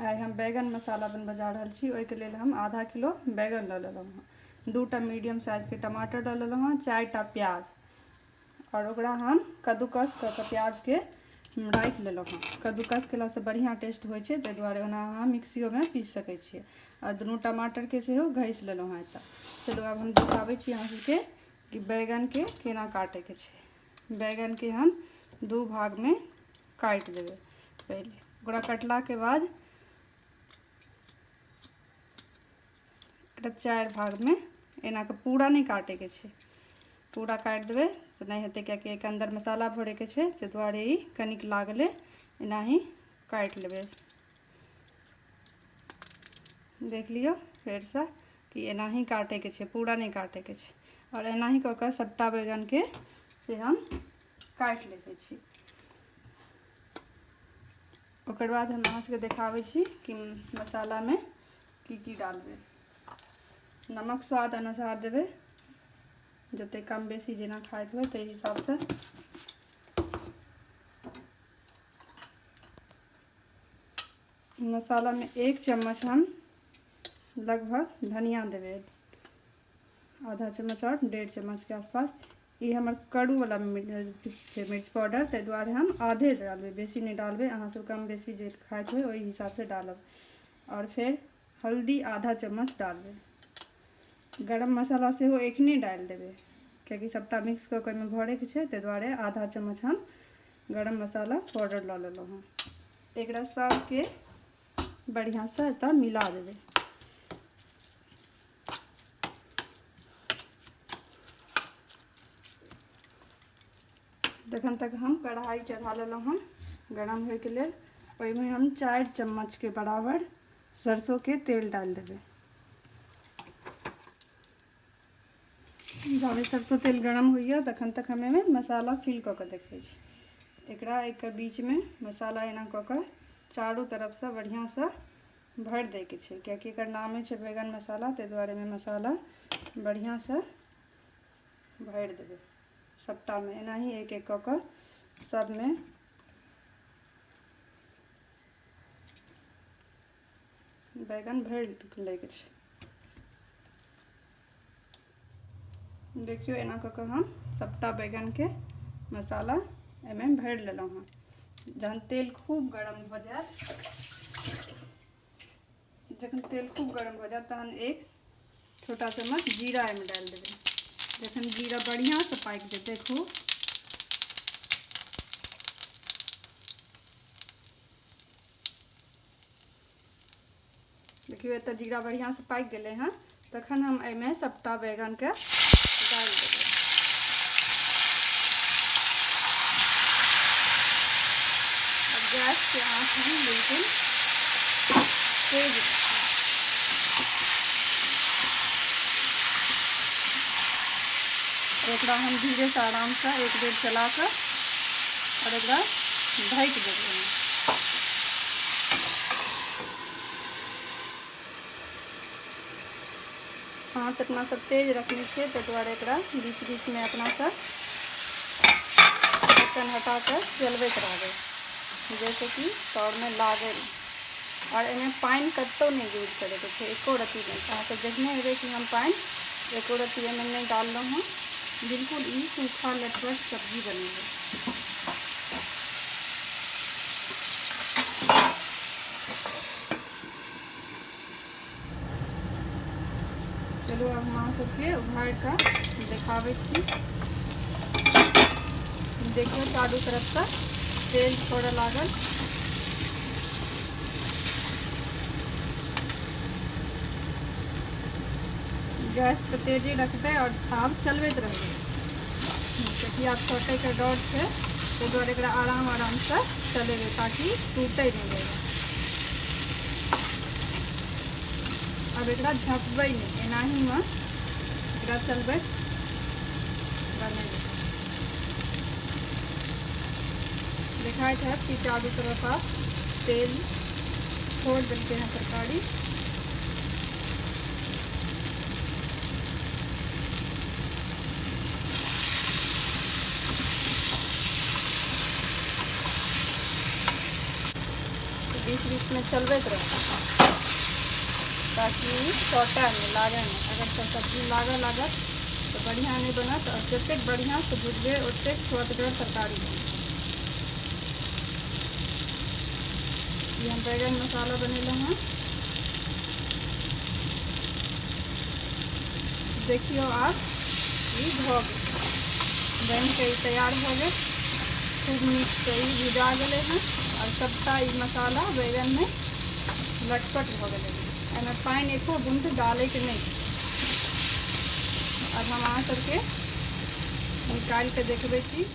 आइ हम बैगन मसाला बनबऽ जा रहल छी। ओहिके लेल हम आधा किलो बैगन लऽ लेलहुँ हँ, 2टा मीडियम साइजके टमाटर लऽ लेलहुँ हँ, 4टा प्याज, और ओकरा हम कद्दूकस कऽ कऽ प्याजके राखि लेलहुँ हँ। कद्दूकस केलासँ बढ़िआँ टेस्ट होइ छै, ताहि दुआरे ओना अहाँ मिक्सियोमे पीस सकै छियै। आ दुनू टमाटरके सेहो घसि लेलहुँ हँ एतऽ। चलू आब हम देखाबै छी अहाँ सबके कि बैगनके केना काटैके छै। बैगनके हम 2 भागमे काटि देबै। पहिले ओकरा कटलाके बाद एकरा 4 भागमे एना कऽ पूरा नहि काटैके छै, पूरा काटि देबै तऽ नहि हेतै, कियाकि एहिके अन्दर मसाला भरैके छै, ताहि दुआरे ई कनिक लागलै एनाही काटि लेबै। देख लियौ फेरसँ कि एनाही काटैके छै, पूरा नहि काटैके छै। आओर एनाही कऽ कऽ सबटा बैगनके से हम काटि लै छी। ओकर बाद हम अहाँ सबके देखाबै छी कि मसालामे की की डालबै। नमक स्वाद अनुसार देबै, जते कम बेसी जेना खाइत होइ ताहि हिसाबसँ। मसालामे 1 चम्मच हम लगभग धनिया देबै, आधा चम्मच और 1.5 चम्मच के आसपास। ई हमर कड़ूवला छै मिर्च पाउडर, ताहि दुआरे हम आधे डालबै, बेसी नहि डालबै। अहाँ सब कम बेसी जे खाइत होइ ओहि हिसाबसँ डालब। और फेर हल्दी आधा चम्मच डालबै। गरम मसाला सेहो एखने डालि देबै, कियाकि सबटा मिक्स कऽ कऽ ओहिमे भरैके छै, ताहि दुआरे आधा चम्मच हम गरम मसाला पाउडर लऽ लेलहुँ हँ। एकरा सबके बढ़िआँसँ एतऽ मिला देबै। तखन तक हम कढ़ाई चढ़ा लेलहुँ हँ गरम होइके लेल। ओहिमे हम 4 चम्मचके बराबर सरसोंके तेल डालि देबै। जाबे सरसों तेल गरम होइए तखन तक हम एहिमे मसाला फिल कऽ कऽ देखबै छी। एकरा एकर बीचमे मसाला एना कऽ कऽ चारू तरफसँ बढ़िआँसँ भरि दैके छै, कियाकि एकर नामे छै बैगन मसाला, ताहि दुआरे एहिमे मसाला बढ़िआँसँ भरि देबै सबटामे। एनाही एक एक कऽ कऽ सबमे बैगन भरि लैके छै। देखियौ एना कऽ कऽ हम सबटा बैगनके मसाला एहिमे भरि लेलहुँ हँ। जहन तेल खूब गरम भऽ जायत, जखन तेल खूब गरम भऽ जायत तहन 1 छोटा चम्मच जीरा एहिमे डालि देबै। जखन जीरा बढ़िआँसँ पाकि जेतै खूब, देखियौ एतऽ जीरा बढ़िआँसँ पाकि गेलै हँ, तखन हम एहिमे सबटा बैगनके डालि देबै। और गैसके आँच हम बिल्कुल तेज रखबै। एकरा हम धीरेसँ आरामसँ एक बेर चला कऽ और एकरा ढकि देबै। आँच अपना सब तेज रखने छियै, ताहि दुआरे एकरा बीच बीचमे अपना सब ढक्कन हटा कऽ चलबैत रहबै, जाहिसँ कि तरमे लागै नहि। और एहिमे पानि कतहु नहि यूज करैके छै, एको रत्ती नहि। अहाँ सब देखने हेबै कि हम पानि एको रत्ती एहिमे नहि डाललहुँ हँ। बिल्कुल ई सूखा लटपट सब्जी बनेबै। चलू अब हम अहाँ सबके उघाड़ि कऽ देखाबै छी। देखियौ चारू तरफसँ तेल छोड़ऽ लागल। गैस के तेजी रखबै और आब चलबैत रहबै, कियाकि आब सटैके डर छै, ताहि दुआरे एकरा आराम आरामसँ चलेबै ताकि टूटै नहि बैगन। आब एकरा झँपबै नहि, एनाहीमे एकरा चलबैत बनेबै। देखाइत हैत कि चारू तरफ आब तेल छोड़ि देलकै हँ तरकारी। बीच बीचमे चलबैत रहबै ताकि सटै नहि, लागै नहि। अगर सब्जी लागऽ लागत तऽ बढ़िआँ नहि बनत। आओर जतेक बढ़िआँसँ भुजबै ओतेक स्वदगर तरकारी बनत। ई हम बैगन मसाला बनेलहुँ हँ। देखियौ आब ई भऽ गेल, बनिके ई तैयार भऽ गेल। खूब नीकसँ ई भुजा गेलै हँ आओर सबटा ई मसाला बैगनमे लटपट भऽ गेलै हँ। एहिमे पानि एको बून्द डालैके नहि छै। आब हम अहाँ सबके निकालिके देखबै छी।